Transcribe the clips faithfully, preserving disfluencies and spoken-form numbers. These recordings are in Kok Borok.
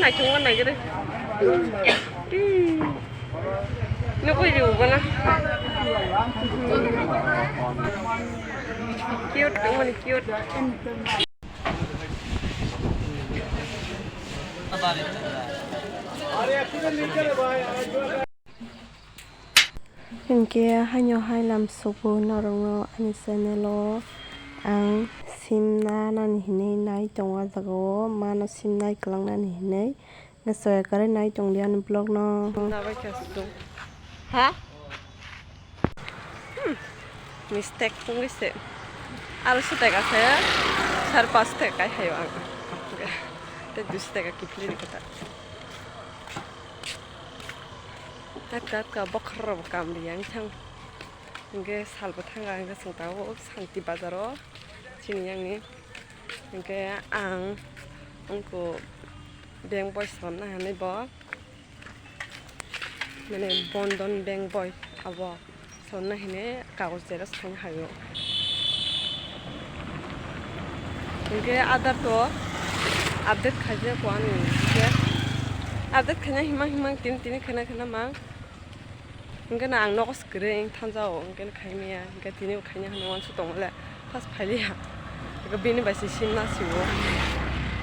Naithok ma naigre. Nukui di ubana. Cute, wngmani cute. Hinkhe haino hai lam sugo norokno ani channel o ang simna nani hinwi nai tongo, ah jaga o mano simnai kwlangnani hinwi. Soya kwrwi nai tongdi ani vlog no. Simna bai kha sudung. Ha? Hmm. Mistake wngwi se. Aro soteka se sar pas taka kai hayo ang. Tei dui soteka kiphilwi rikha ta. Atka atka bokhor rok bo kam riya wngthang. Hingke salbo thanga hingke chwng tabuk Santi bazar o chini yang ni. Hingke ang wngkuk bank boi sonna hinwi bo, mane Bandhan Bank boi abo sonna hinwi kagoj xerox khaina haio. Hingke Aadhaar to update khaijak o ani hingke update khaina himang himang tini tini khaina khaina mang. Hingke no ang nogo swkang thangjao, hingke no khaimaya, hingke tini bo khaina hinwi uansuk tongmole, first phailiya. Hingke bini bai se simna siwo.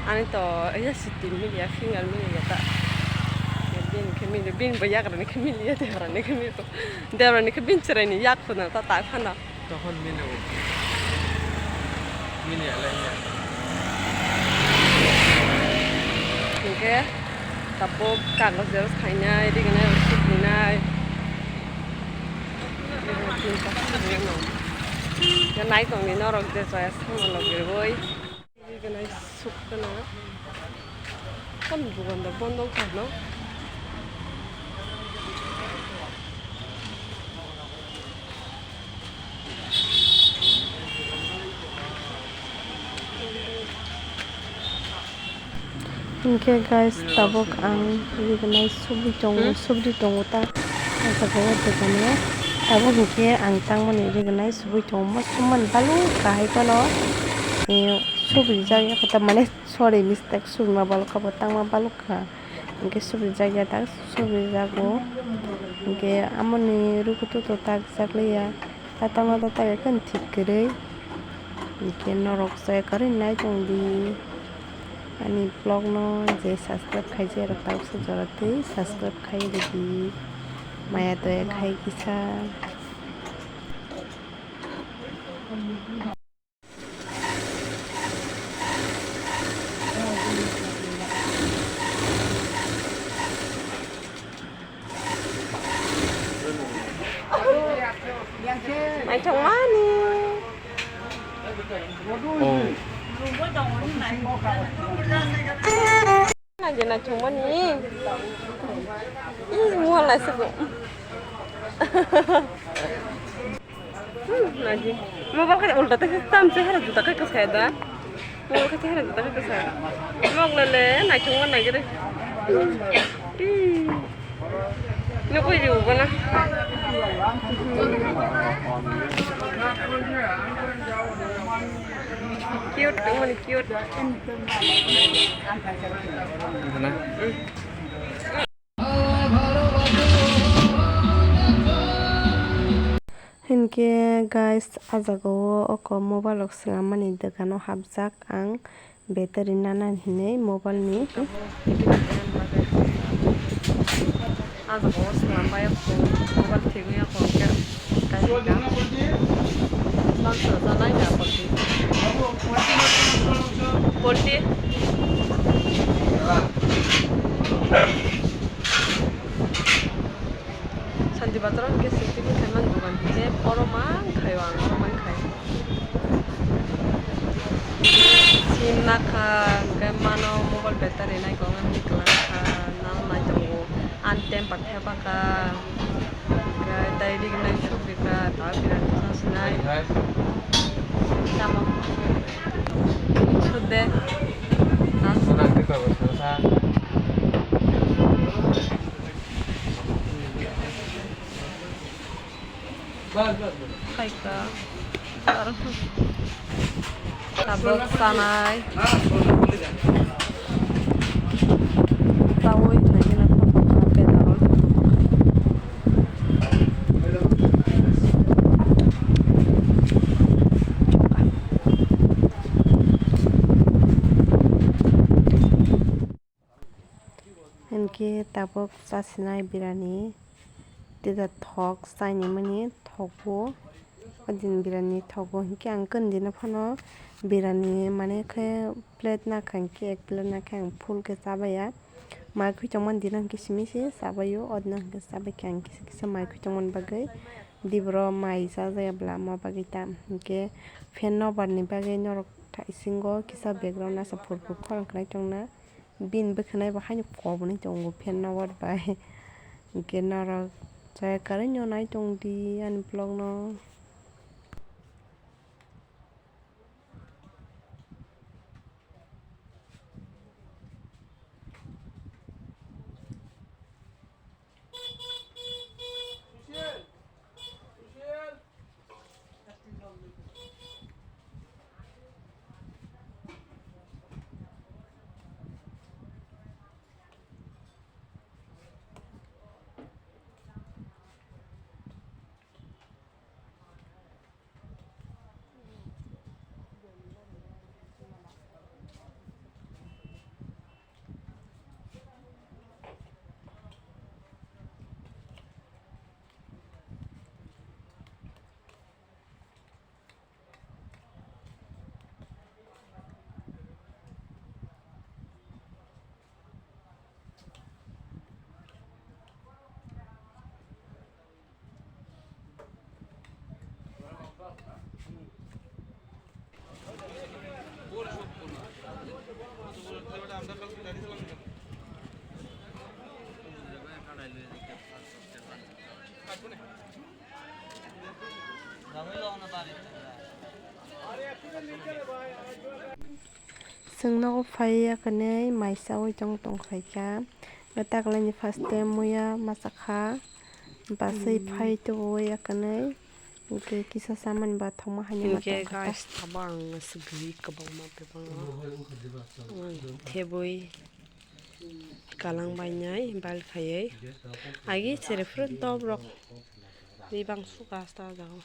Ani to ya si tin miliya, finger miliya ta. Bini khe mili, bini bo yagra ni khe miliya, debra ni khe mili. Debra ni khe bini chwrai ni yak phano ta tak phano. Tokhon mili o. Mili alai ya. Hingke tabuk kagoj xerox khainai, rignai, rosik rinai. Nai tongni norok je chaya songno logirwi. Rignai sukgana. Tam dugan da bondo wngkha no. Hingke guys, tabuk ang rignai subui tongo, hmm? Subui tongo ta. Ang tabuk o dogano. Tabuk hingke ang tangmani rignai subui tongo. Mo sumani baluk kahai kono, eh, subui jak ya kota mane, sorry, mistake, subima baluk kha bo tangma baluk kha. Hingke subui jak ya tak, subui jago. Hingke amoni rukutu to tak jak liya. Tatangma ta tak khe thik kwrwi. Hingke norok soya kwrwi nai tongdi. Ani vlog no je subscribe khaijak rok tabuksa jora twi subscribe khai rwdi. Maya toya khai kisa. Naithokmani. Oh. Naidi naithokmani. Ih, muha laisukgo. Hmm, naidi. Mobile khe ulta tei tam se hera juta khe kwsai da. Mobile khe hera juta khe kwsai. Mok lele naithok ma nagire. Hmm. Nukui di ubana. Cute, mani cute. Ubana. Hmm. Hinkhe guys, ah jaga o oko mobile rok swnam mani dogan o hapjak ang, battery nana hinwi mobile ni. Ah jaga o swnam bai oko mobile thigwi oko khe. Tei hwnka. Nang swnam nai da polti. Polti. Santi Bazar o hwnkhe sixty ni khaimani dogan hwnkhe oro man khaio ang, oro man khai. Sim nakha, hwnkhe mano mobile battery nai kok wngwi kwlangkha, nang nai tongo. Ani temper thepakha, hwnkhe tei rignai sugri kha, ta birat bwsa sinai. Tamo. Sudde. Nang. Khaika. Tabuk chanai. Khe tabuk chasinai birani, tei da thok chainimani thogo. O din birani thogo hinkhe ang kandina phano birani mane khe plate nakha hinkhe ek plate nakhe ang full khe chabaiya. Mai khwi tongmani dino hinkhe simi se chabaio, o dino hinkhe chabaikhe ang kisa kisa mai khwi tongmani bagwi. Diboro mai chajaya bwla ma bagwi ta hinkhe fan nobar ni bagwi norok tha-, isingo kisa background nasa phur phur khorang khlai tongna. Bini bwkhanai bo haino kobonai tongo fan nobar bai. Hinkhe norok chaya kwrwino nai tongdi ani vlog no. Chwng nogo phai ya kwnwi mai chaui tong tong khaikha. Taklaini first time muya masa kha. Basui phai tubu ya kwnwi. Hwnkhe kisa chamani ba thokma haino ma tongkha ta. Hinkhe guys, tabang swgwi kwbangma bebak thebwi kalang bainai bal khaiwi. Agi chere phuru top rok bebak suka asta jagao.